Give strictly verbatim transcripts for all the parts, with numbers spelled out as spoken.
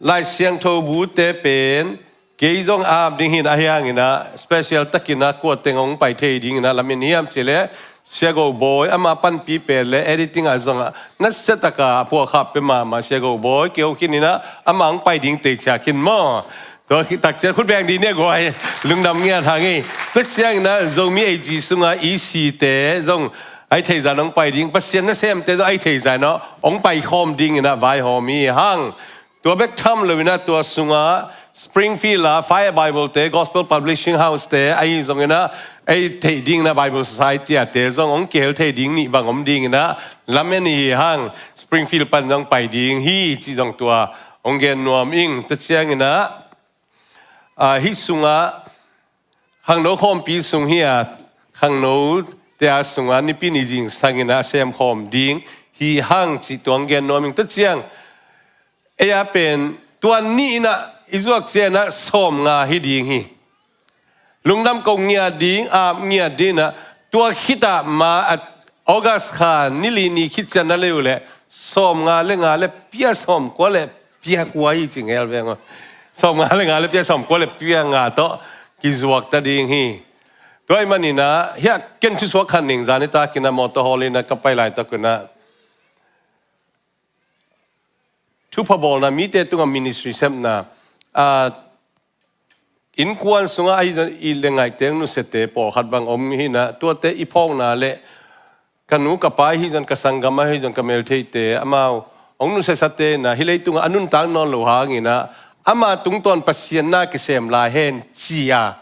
Lai Siangtho bute pen kei zong ap ding hi in, ahi hangin ah special takin ah kua teng hong pai thei dingin ah lamen hiam cih leh Sia Go Bawi ama panpi pen le editing ah zong ah nasia taka a phuahkhap pia mahmah Sia Go Bawi kei hong khin in ah ama hong pai ding tei ciak khin maw. Tua khit tak ciang khut beng dih ni a guai, lungdam ngiat hang ei. Tua ciangin ah Zomi A G sungah E C te zong a hih theih zah in hong pai ding, Pasian nasemte zong a hih theih zah in ah hong pai khawm dingin ah vaihawm hi hang. Tua bek tham loin ah tua sungah Springfield ah Fire Bible te, Gospel Publishing House te, ahi zongin ah a hih theih dingin ah Bible Society ah te zong hong kihel thei ding nih bang om dingin ah lamen hi hang. Springfield pan zong pai ding hi cih zong tua hong gen nuam ing. Tua ciangin ah, ah, hih sungah khangno khawmpi sung hi a, khangnote a sungah Nipi ni zingsangin ah a sem khawm ding hi hang cih tua hong gen nuam ing. Tua ciang ei a pen tua ni in ah i zuak ciang ah sawmnga hi ding hi. Lungdam ko ngiat ding, ap ngiat ding in ah, tua khit ah ma, ah, August kha ni li ni khit ciang na lei uh leh sawmnga le nga le pia sawmkua le pia kua hi ci ngel veng aw. Sawmnga le nga le pia sawmkua le pia nga tawh kizuak ta ding hi. Tua ahih manin ah hiah ken thusuak khat ning, zan nitakin ah motor hawl in ah ka pai laitak un ah thupha bawlna, mite tungah ministry sepna, ah, innkuan sungah ahi zong it le ngaihte hong nusiate pawlkhat bang om hi in ah, tuate i phawkna le ka nu ka pa ahi zong, ka sanggam ahi zong, ka meltheite amau hong nusiasate in ah hih leitungah a nuntak nawn lo hangin ah ama tungtawn Pasian na kisem lai hen ci a,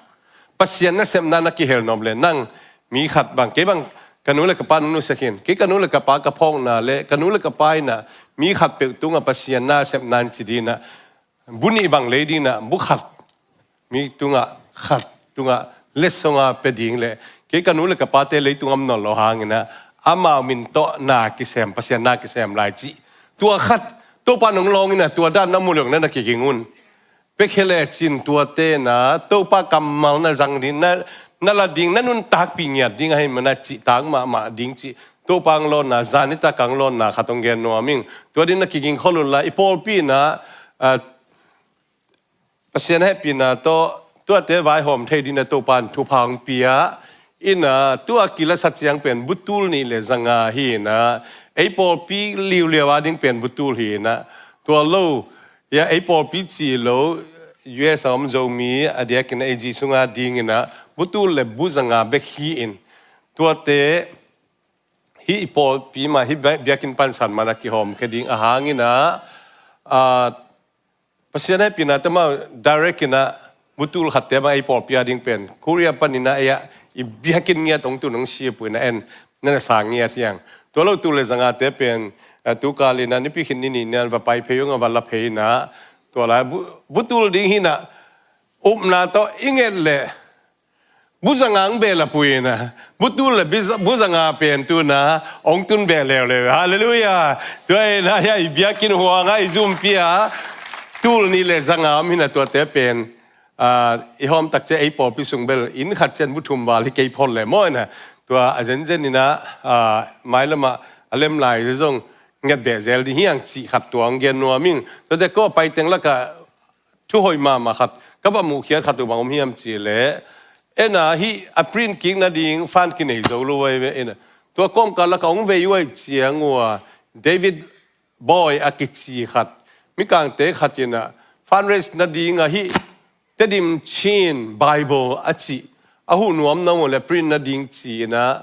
Pasian nasepna na kihel nop le nang mi khat bang, kei bang ka nu le ka pa nong nusia khin, kei ka nu le ka pa ka phawkna le ka nu le ka pa in ah mi khat peuh tungah Pasian nasepna in ci ding in ah bu nih bang lei ding in ah bu khat mi tungah khat tungah letsong a pia ding le kei ka nu le ka pate leitung om nawn lo hangin ah amau min tawh na kisem, Pasian na kisem lai cih tua khat Topa nong lawng in ah tua dan na mu leng na na kiging un. Pekhe le cin tuate in ah Topa kammal na zang ding, na, na la ding, na nuntakpih ngiat ding ahih manin ah cihtak mahmah ding cih Topa hong lawnna, zan nitak hong lawnna khat hong gen nuam ing. Tua ding na kiging khol un la, i pawlpi in ah, ah, Pasian hehpihna tawh tuate vaihawm thei ding in ah Topa in thupha hong pia in ah, tua kilasak ciang pen butul nih le zanga hi in ah, ei pawlpi liuliau a ding pen butul hi in ah, tua lo, ya, ei pawlpi ci lo, U S a om Zomi a diakin A G sunga dingin ah butul le bu zanga bek hi in, tuate hih i pawlpi mah, hih bia-, biakinn pansan mah na kihawmkhia ding a hangin ah, ah, Pasian hehpihna tawh mah direct in ah butul khatte mah ei pawlpi a ding pen Korea panin ah ei ah i biakinn ngiat hong tun hong sipuina en na na sang ngiat hi hang. Tua lo tul le zangate pen, ah, tukal in ah nipi khin ni nih ni in va pai phei ung a, va la phei in ah, tua lai bu-, butul ding hi in ah upna tawh i nget leh bu zanga hong beh la pui in ah, butul le biza-, bu zanga pen tu in ah hong tun beh leuleu. Halleluiah. Tua in ah hiah i biakinn huang ah i zumpi a tul nih le zanga om hi in ah, tuate pen, ah, i hawm tak ciang ei pawlpi sung bel inn khat ciang bu thum val hi kei phot leh maw in ah, tua a zenzen in ah, ah, mailam ah a lem lai zong nget beh zel ding hi hang cih khat tua hong gen nuam ing. Tuate ko pai teng lakah thu hoih mahmah khat ka va muhkhiat khat uh bang om hiam cih leh, en ah hih a print kik nading fund kinei zo lo uh ai ve in ah, tua kawmkal lakah hong vei uh ahih ciang uh a David Boy a kici khat, Mikangte khat in ah fundraise nading ah hih Tedim Chin Bible a cih a huh nuam na uh leh print nading ci in ah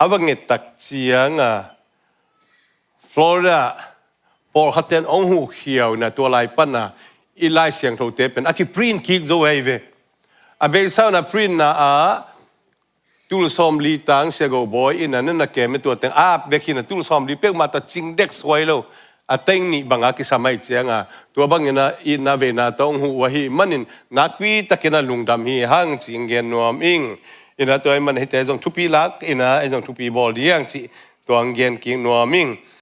a va nget tak ciang a Florida pawlkhatte in hong huh khiau in ah tua lai pan a i Lai Siangthote pen a kiprint kik zo uh ai ve. A beisa un a printna ah tul sawmli tang Sia Go Bawi in ah na na kem e, tua teng ap bek hi in ah tul sawmli peuhmah tawh cing dek suai lo, a teng nih bang a kisam ahih ciang a, tua bangin ah itna veina tawh hong huh uh ahih manin nakpi takin ah lungdam hi hang cih hong gen nuam ing. In ah tua ahih manin hihte zong thupi lak in ah ei zong thupi bawl ding hang cih tua hong gen kik nuam ing.